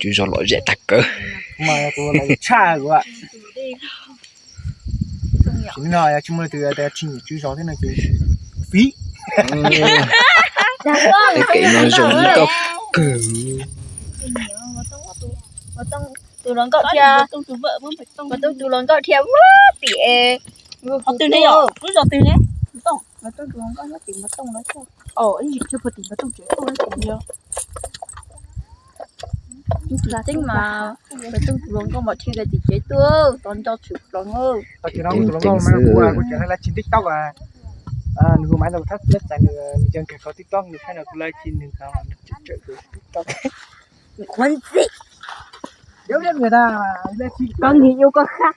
Tswv zos lom zem tag kawg. Mas kuv tshaj kuv. Sim no yog tsis muaj leej twg tias tsis nyiam tswv zos thiab no ces fiv. Tej kev no zoo nkauj kawg. Tus hluas nkauj thiab, tus hluas nkauj thiab muab tim. Ho twg ne yom? Lub zos twg ne? Tim Npab Tooj, tim Npab Tooj lawm. Tim Npab Tooj tsev tuaj. Tus teb mas Npab Tooj tus hluas nkauj mas dhia tim tsev tuaj, tos nco tshwm plaws. Tau ces no tus hluas nkauj mas kuv kuv cov live stream TikTok, nws hu maiv ntau thab lab txais nws, nws cov nkag kho TikTok nws thaij no kuv live stream nws tau nws tsawm tsawm kuv TikTok. Qhuav ntxim. Koj nws yuav koj qab.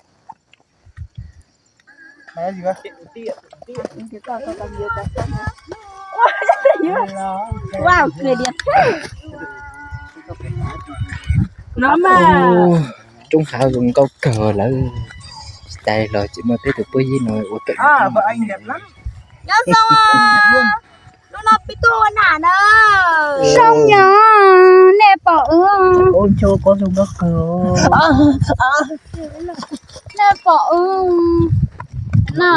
No mas roob hav zoo nkauj kawg lawm. Tsis tas los tsis muaj peb tus phooj ywg no ua kawm. Nyob zoo, hnub no peb tuaj ua nam na. Zoo yog nej pom wb. Nej pom wb no.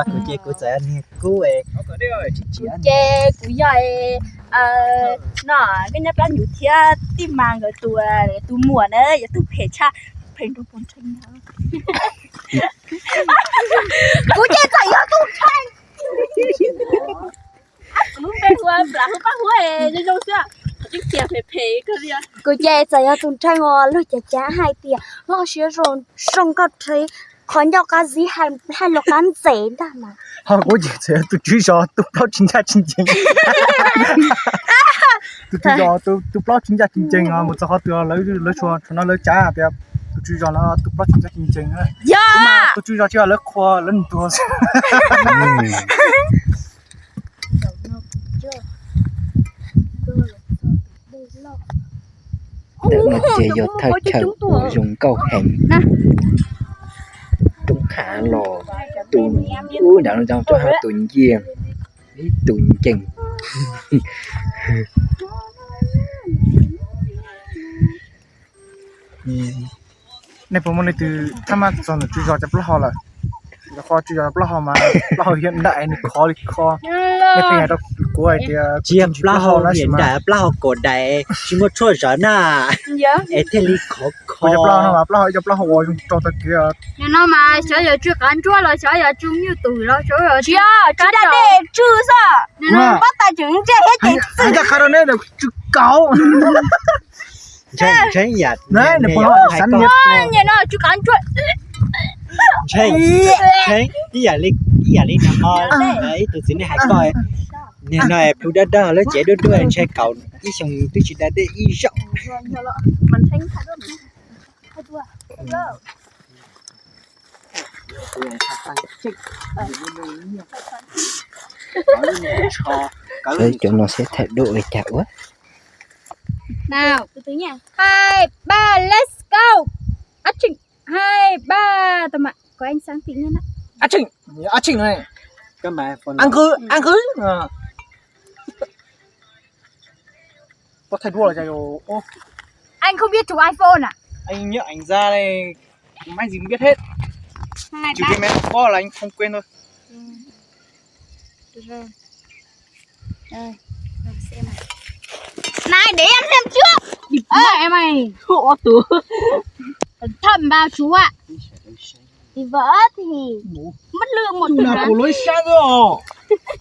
Kuv ces kuv txawm niag kub, kuv ces kuv yog no, nej nyob plab nyuv thiab tij mas nkawd tus, tus muam na yog tus phem tshaj, phem nrog tus ntxhais. Kuv ces txawm yog tus ntxhais. Kuv lub npe hu Plas Huab Paj Huab zoo zoo xwb, tseeb tiag phem phem kawg li. Kuv ces txawm yog tus ntxhais uas luag cav cav hais tias loj siab zoo zoo nkauj rhe, qhov ncauj qab zib hais los qab ntxeev ntag mas. Ho kuv ces txawm yog tus tswv zos tus plaub tsis ncaj tsis ncees. Tus tswv zos tus plaub tsis ncaj tsis ncees os, mus txog qhov twg lawv, lawv tsuas, tsuas no lawv cav tias tus tswv zos no tus plaub tsis ncaj tsis ncees. Yog tus tswv zos tsis yog lawv qhuas lawv ntuas. Ntawm no ces yog thaj chaw uas zoo nkauj heev. Roob hav los, tus ub nram no roob hav tus nciaj, ib tus ncees. Nej puas muaj leej twg thab mab txog ntawm tswv zos cov plaub hau lawm? Rau qhov tswv zos plaub hau mas plaub hau hiav nram nws khov li kho. Nej pheej hais rau kuv hais tias tsis yog plaub hau na, sis mas plaub hau kaum daim tsis muaj tshuaj zov na, es thiaj li khov kho. Cov plaub hau no mas plaub hau, ib cov plaub hau uas zoo rau tag kev. Nim no mas xyov yog tsw qav ntsuab los xyov yog tsw nyuj tus los xyov yog tsis da dej tsw xwb. Nim no pob tw tseem ntse thiab ces txwm. Qha rau neb tsw kauv. Ntshai ib yam, nim no tsw qav ntsuab. Ntshai ib yam li, ib yam li no ho ib tug txiv neej hais koj, nim no plhu dawb dawb lub cev duab duab ntshai kauv ib xyoos twb tsis da dej ib zaug. Cov no seb thaij duab ua cas ua. Hai ba, let's go. Hai ba, tao mà có ánh sáng tự nhiên á. Ăn khứ, ăn khứ. Có thay đua là chạy rồi. Ô. Anh không biết chụp iPhone à? Anh nhớ ảnh ra đây. Máy gì cũng biết hết. Hai, trừ ba. Cái máy Oppo là anh không quên thôi. Được rồi. Rồi, rồi, xem này. Này, để em xem trước. Ơ, em ơi. Ủa, tụi. Cẩn thận vào chú ạ. Thì vỡ thì mất lương một tháng. Nào, của lối sáng rồi.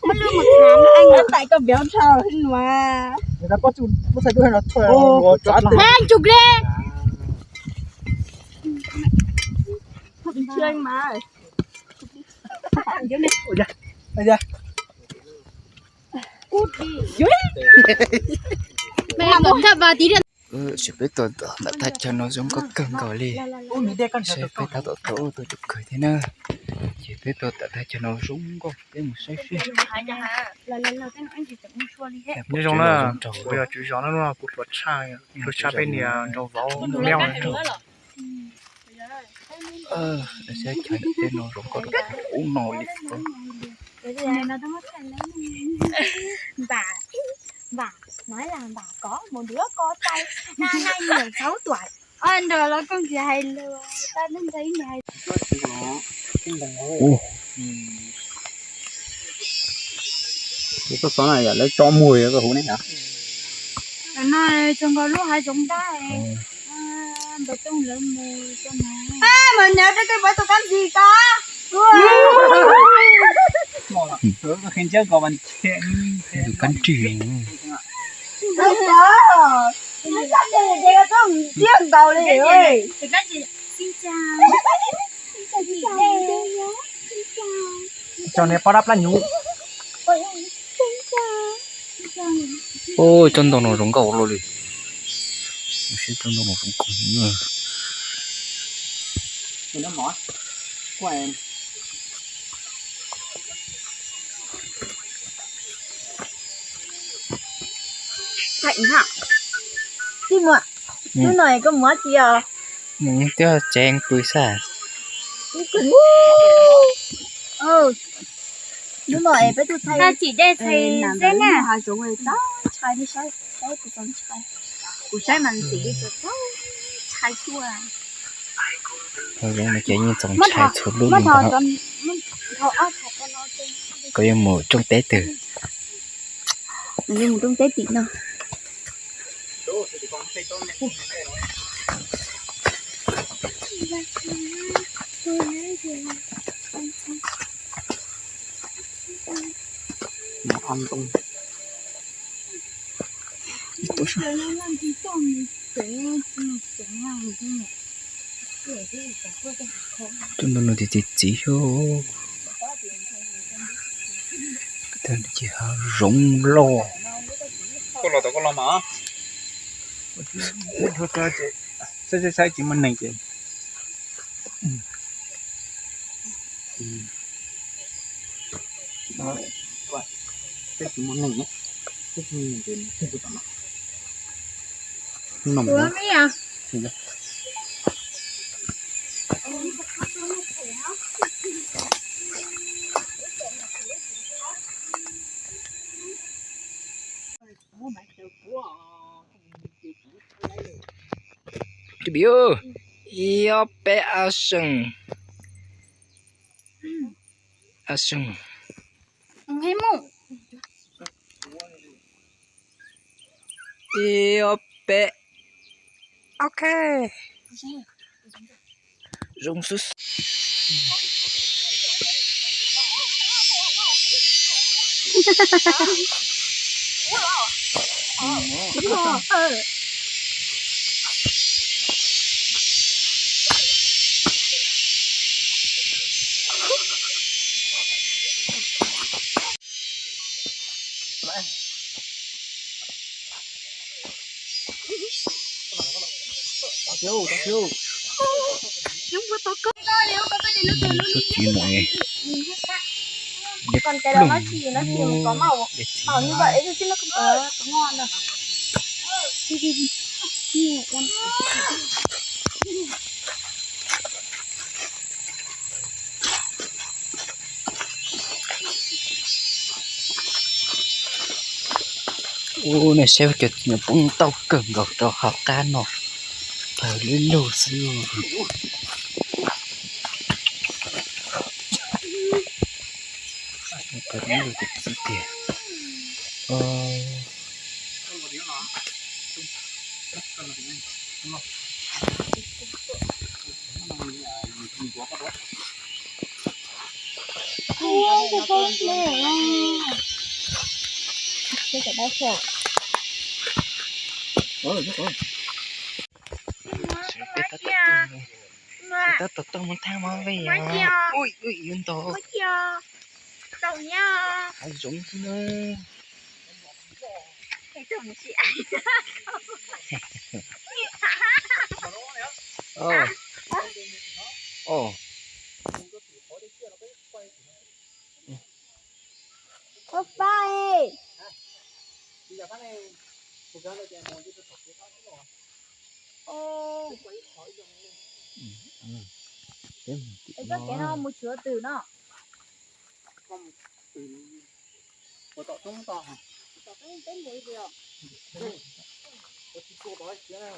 Mất lương một tháng, anh. Tại con béo trâu thế mà. Người ta có chụp, có thay đuôi nó thôi. Ồ, có chụp. Thế anh chụp đi. Chụp chưa anh mà? Ôi da, ôi da. Cút đi. Mày làm một thằng vào tí được. Sawv peb tuaj tom ntawm thaj chaw no zoo nkauj kawg nkaus li. Sawv peb tab tom tau ua tus tus kawg thiab na. Ces peb tuaj tom thaj chaw no zoo nkauj, peb mus saib seb. Nyob zoo na, kuv yog tswv zos no, kuv hluas tshaj, hluas tshaj peb niag nraug vauv meb. Saib chaw ntawm peb no zoo nkauj rau ub no li. Nói là bà có một đứa con trai, năm nay mười sáu tuổi. Ơ, nrog lawv koj tsis hais lus, tau ntawd ntawd hais. Tus xov no yog lawv tso muag koj hu ne hov. No tso nkaus lub hav zoov ntab, npawg Tooj lawv mus tso no. Mas nyob rau twb pab tus kab ntxig ko. Tus kab nrig. Tso niag poj dab plab nyuv. Ua cov ntoo no zoo nkauj luaj li. Saib cov ntoo no zoo nkauj. Tij muam, hnub no koj muab tsis os? Twb tsev pw xwb. Hnub no es peb tuaj thaij, tsis dej thaij xwb na. Hav zoov txaus ntshai, saib kuv txaus ntshai. Kuv saib mas ntxim li txaus ntshai xwb. Hav zoov no ces yeej txaus ntshai txhua lub li ntawd. Koj yuav mus rooj teb twg? Nws yuav mus rooj teb tim no. Cov ntoo no txiv txiv xwb. Ces hav zoov loj. Koj los tau koj los mas. Saib saib tsis muaj neeg ces. Tsis muaj neeg, tsis muaj neeg ces. Ib ob peb a seem, a seem. Ib ob peb. Ok. Zoo xwb. Tsob txiv no, dej plug, dej txiv. Ub, nej saib cov txiv no poob ntau kawg nkaus rau hauv qab no, tawg lug lug xwb. Tawg lug lug tiag tiag. Peb tab tom tuaj, tab tom tuaj mus thaj mab vej. Ui, ui, yuav ntog. Hav zoov xwb na. Ua pa e. Es koj kev no mus tshwv twg no? Tom toob toj, tom toob peb mus li os. Ua tsis tau tod thiab na.